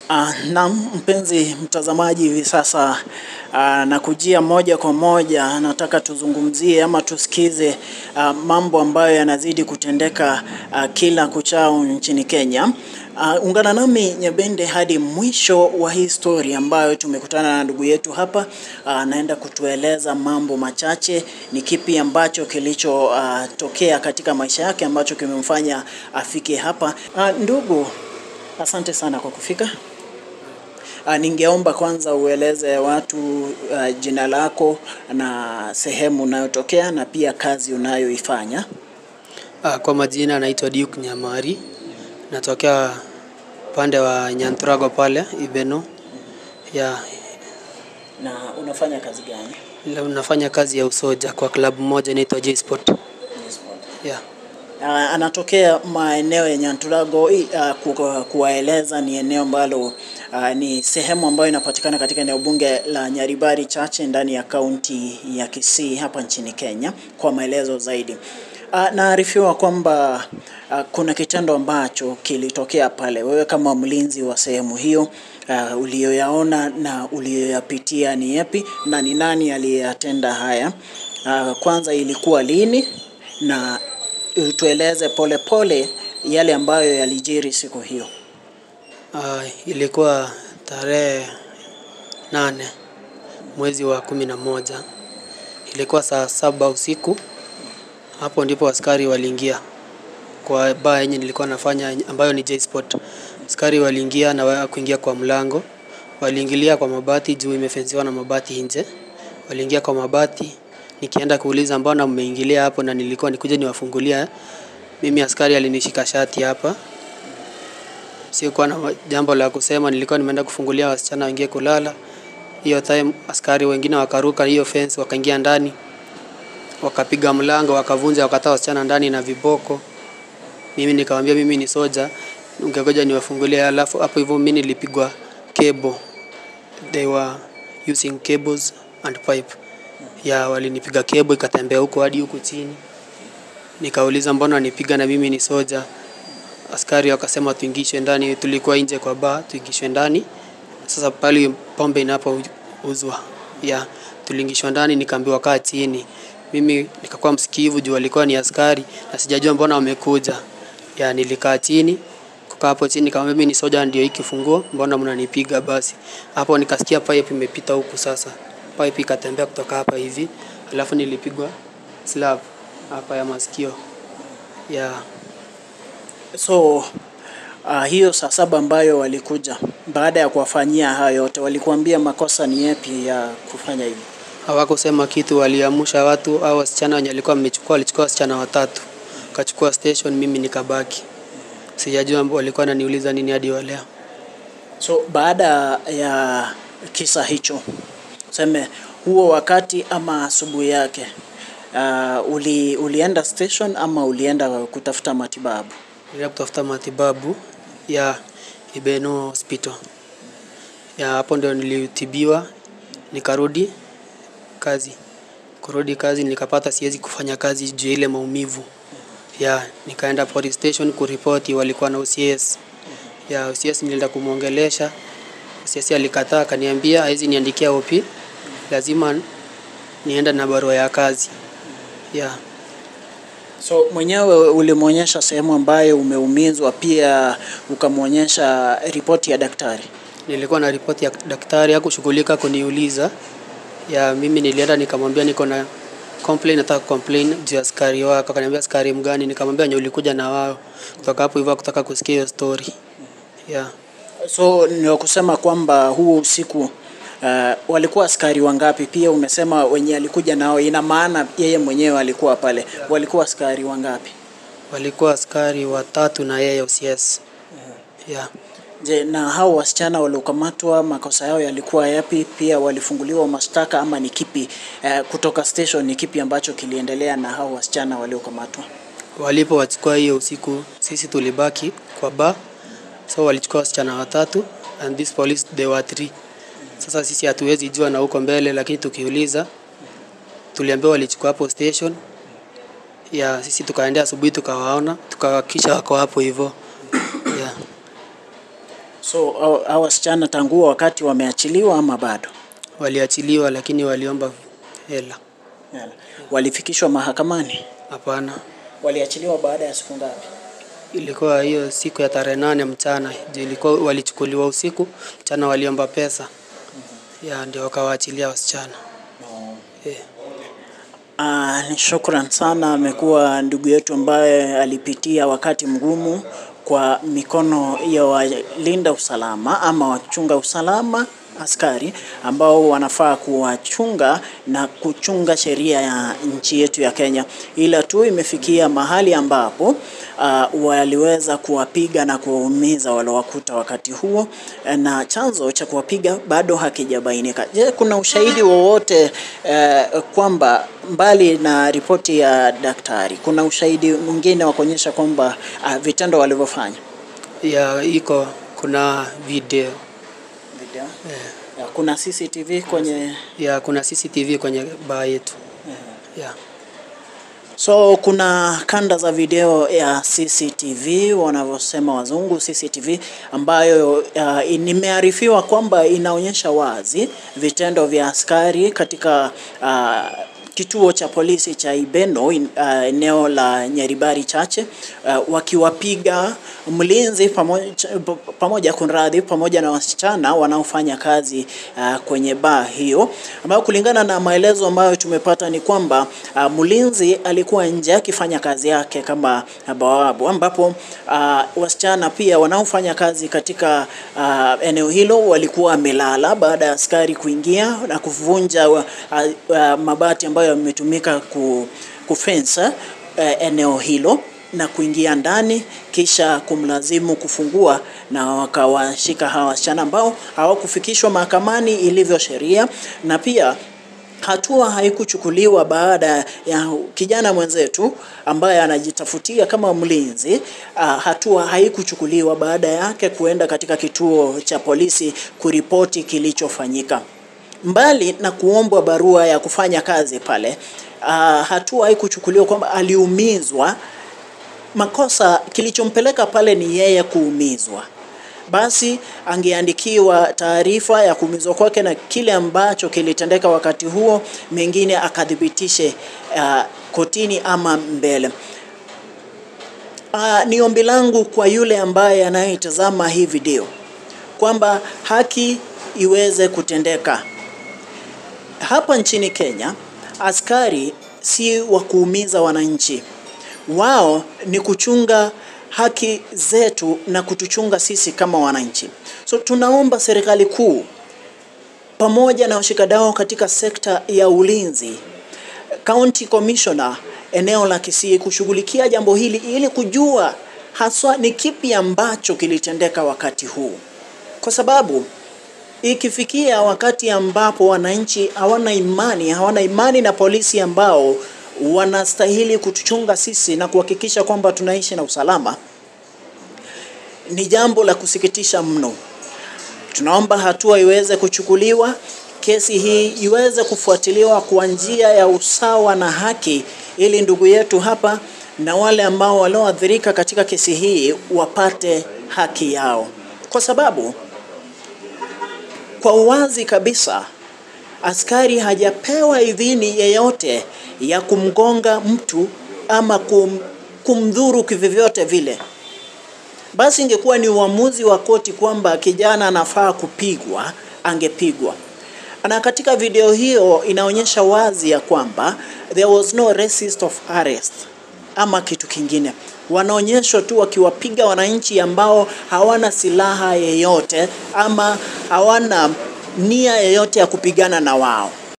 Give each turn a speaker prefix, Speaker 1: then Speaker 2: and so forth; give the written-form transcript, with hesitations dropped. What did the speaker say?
Speaker 1: Naam, mpenzi mtazamaji, hivi sasa nakujia moja kwa moja, nataka tuzungumzie ama tusikize mambo ambayo yanazidi kutendeka kila kuchao nchini Kenya. Ungana nami Nyabende hadi mwisho wa hii story ambayo tumekutana na ndugu yetu hapa. Anaenda kutueleza mambo machache, ni kipi ambacho kilichotokea katika maisha yake ambacho kimemfanya afike hapa. Ndugu, asante sana kwa kufika. Ningeomba kwanza ueleze watu jina lako na sehemu unayotokea na pia kazi unayoifanya.
Speaker 2: Kwa majina naitwa Duke Nyamari. Natokea upande wa Nyanturago pale Ibeno. Yeah.
Speaker 1: Na unafanya kazi gani?
Speaker 2: Nafanya kazi ya usoja kwa klabu moja inaitwa J Sport. Yeah.
Speaker 1: Anatokea maeneo ya Nyanturago. Kuwaeleza ni eneo ambalo ni sehemu ambayo inapatikana katika eneo bunge la Nyaribari Chache ndani ya kaunti ya Kisii hapa nchini Kenya. Kwa maelezo zaidi, naarifiwa kwamba kuna kitendo ambacho kilitokea pale. Wewe kama mlinzi wa sehemu hiyo, uliyoyaona na uliyoyapitia ni yapi na ni nani aliyeyatenda haya? Kwanza ilikuwa lini, na tueleze pole pole yale ambayo yalijiri siku hiyo.
Speaker 2: Ilikuwa tarehe 8 mwezi wa 11. Ilikuwa saa 7 usiku. Hapo ndipo askari waliingia kwa baa yenye nilikuwa nafanya ambayo ni J Sport. Askari waliingia na kuingia kwa mlango. Waliingilia kwa mabati juu imefensiwa na mabati nje. Waliingia kwa mabati. Nikienda kuuliza mbona mmeingilia hapo, na nilikuwa nikuje niwafungulia. Mimi askari alinishika shati hapa. Sikuwa na jambo la kusema, nilikuwa nimeenda kufungulia wasichana waingie kulala. Hiyo time askari wengine wakaruka hiyo fence wakaingia ndani. Wakapiga mlango, wakavunja, wakatoa wasichana ndani na viboko. Mimi nikamwambia mimi ni soja, ungegoja niwafungulie. Alafu hapo hivyo mimi nilipigwa cable. They were using cables and pipe. Ya walinipiga cable ikatembea huko hadi huku chini. Nikauliza mbona nipiga na mimi ni soja. Askari wakasema tuingishwe ndani, tulikuwa nje kwa bar, tuingishwe ndani. Sasa pale pombe inapouzwa. Ya tuliingishwa ndani, nikaambiwa kaa chini. Mimi nikakuwa msikivu juu walikuwa ni askari na sijajua mbona wamekuja. Ya nilikaa chini, kukaa hapo chini nikamwambia mimi ni soja, ndio hiki funguo, mbona mnanipiga basi. Hapo nikasikia pipe imepita huku sasa. Pipe ikatembea kutoka hapa hivi, alafu nilipigwa slap hapa ya masikio. Ya.
Speaker 1: So hiyo saa 7 ambayo walikuja, baada ya kuwafanyia hayo yote, walikuambia makosa ni yapi ya kufanya hivyo?
Speaker 2: Hawakusema kitu, waliamsha watu au wasichana wenye walikuwa wamechukua, walichukua wasichana watatu. Kachukua station, mimi nikabaki. Sijajua walikuwa wananiuliza nini hadi wa leo.
Speaker 1: So baada ya kisa hicho, tuseme huo wakati ama asubuhi yake, ulienda station ama ulienda kutafuta matibabu?
Speaker 2: Nilienda kutafuta matibabu ya Ibeno Hospital. Ya hapo ndio nilitibiwa, nikarudi kazi. Kurudi kazi nikapata siwezi kufanya kazi juu ile maumivu. Ya nikaenda police station kuripoti, walikuwa na OCS. Ya OCS nilienda kumuongelesha. OCS alikataa, akaniambia haizi niandikia OP, lazima nienda na barua ya kazi. Ya.
Speaker 1: So mwenyewe ulimuonyesha sehemu ambayo umeumizwa, pia ukamuonyesha ripoti ya daktari?
Speaker 2: Nilikuwa na ripoti ya daktari, hakushughulika kuniuliza. Ya mimi nilienda nikamwambia niko na complain, nataka complain juu ya askari wako. Akaniambia askari mgani? Nikamwambia wenye ulikuja na wao. Kutoka hapo hivyo hakutaka kusikia hiyo story. Yeah.
Speaker 1: So ni kusema kwamba huo usiku walikuwa askari wangapi? Pia umesema wenye alikuja nao, ina maana yeye mwenyewe alikuwa pale. Walikuwa askari wangapi?
Speaker 2: Walikuwa askari watatu na yeye OCS. Yeah.
Speaker 1: Je, na hao wasichana waliokamatwa makosa yao yalikuwa yapi? Pia walifunguliwa mashtaka ama ni kipi kutoka station, ni kipi ambacho kiliendelea na hao wasichana waliokamatwa?
Speaker 2: Walipowachukua hiyo usiku, sisi tulibaki kwa bar. So walichukua wasichana watatu and this police they were 3. Sasa sisi hatuwezi jua na huko mbele, lakini tukiuliza tuliambiwa walichukua hapo station. Ya sisi tukaendea asubuhi tukawaona, tukahakikisha wako hapo hivyo. Yeah.
Speaker 1: So hao wasichana tangu wakati wameachiliwa ama bado?
Speaker 2: Waliachiliwa lakini waliomba hela.
Speaker 1: Hela. Walifikishwa mahakamani?
Speaker 2: Hapana.
Speaker 1: Waliachiliwa baada ya siku ngapi?
Speaker 2: Ilikuwa hiyo siku ya tarehe 8 mchana. Ilikuwa walichukuliwa usiku, mchana waliomba pesa. Ya ndio wakawaachilia wasichana.
Speaker 1: Shukran sana. Amekuwa ndugu yetu ambaye alipitia wakati mgumu kwa mikono ya walinda usalama ama wachunga usalama, askari ambao wanafaa kuwachunga na kuchunga sheria ya nchi yetu ya Kenya. Ila tu imefikia mahali ambapo waliweza kuwapiga na kuwaumiza waliowakuta wakati huo, na chanzo cha kuwapiga bado hakijabainika. Je, kuna ushahidi wowote kwamba mbali na ripoti ya daktari, kuna ushahidi mwingine wa kuonyesha kwamba vitendo walivyofanya?
Speaker 2: Ya, iko, kuna video.
Speaker 1: Video? Ya, kuna CCTV kwenye...
Speaker 2: Ya, kuna CCTV kwenye bar yetu. Ya.
Speaker 1: So kuna kanda za video ya CCTV, wanavyosema wazungu CCTV, ambayo nimearifiwa kwamba inaonyesha wazi vitendo vya askari katika kituo cha polisi cha Ibeno, eneo la Nyaribari Chache, wakiwapiga mlinzi pamoja na wasichana wanaofanya kazi kwenye baa hiyo, ambayo kulingana na maelezo ambayo tumepata ni kwamba mlinzi alikuwa nje akifanya kazi yake kama bawabu, ambapo wasichana pia wanaofanya kazi katika eneo hilo walikuwa wamelala baada ya askari kuingia na kuvunja mabati ambayo yametumika kufensa eneo hilo na kuingia ndani, kisha kumlazimu kufungua, na wakawashika hawa wasichana ambao hawakufikishwa mahakamani ilivyo sheria. Na pia hatua haikuchukuliwa baada ya kijana mwenzetu ambaye anajitafutia kama mlinzi, hatua haikuchukuliwa baada yake kuenda katika kituo cha polisi kuripoti kilichofanyika. Mbali na kuombwa barua ya kufanya kazi pale, hatua haikuchukuliwa kwamba aliumizwa. Makosa kilichompeleka pale ni yeye kuumizwa. Basi angeandikiwa taarifa ya kuumizwa kwake na kile ambacho kilitendeka wakati huo, mengine akadhibitishe kotini ama mbele. Ni ombi langu kwa yule ambaye anayetazama hii video kwamba haki iweze kutendeka. Hapa nchini Kenya, askari si wa kuumiza wananchi. Wao ni kuchunga haki zetu na kutuchunga sisi kama wananchi. So tunaomba serikali kuu pamoja na washikadau katika sekta ya ulinzi, County Commissioner eneo la Kisii kushughulikia jambo hili ili kujua haswa ni kipi ambacho kilitendeka wakati huu. Kwa sababu ikifikia wakati ambapo wananchi hawana imani na polisi ambao wanastahili kutuchunga sisi na kuhakikisha kwamba tunaishi na usalama, ni jambo la kusikitisha mno. Tunaomba hatua iweze kuchukuliwa, kesi hii iweze kufuatiliwa kwa njia ya usawa na haki, ili ndugu yetu hapa na wale ambao walioathirika katika kesi hii wapate haki yao. Kwa sababu kwa uwazi kabisa askari hajapewa idhini yeyote ya kumgonga mtu ama kumdhuru kivyovyote vile. Basi ingekuwa ni uamuzi wa koti kwamba kijana anafaa kupigwa, angepigwa. Na katika video hiyo inaonyesha wazi ya kwamba there was no resist of arrest ama kitu kingine. Wanaonyeshwa tu wakiwapiga wananchi ambao hawana silaha yeyote ama hawana nia yeyote ya kupigana na wao.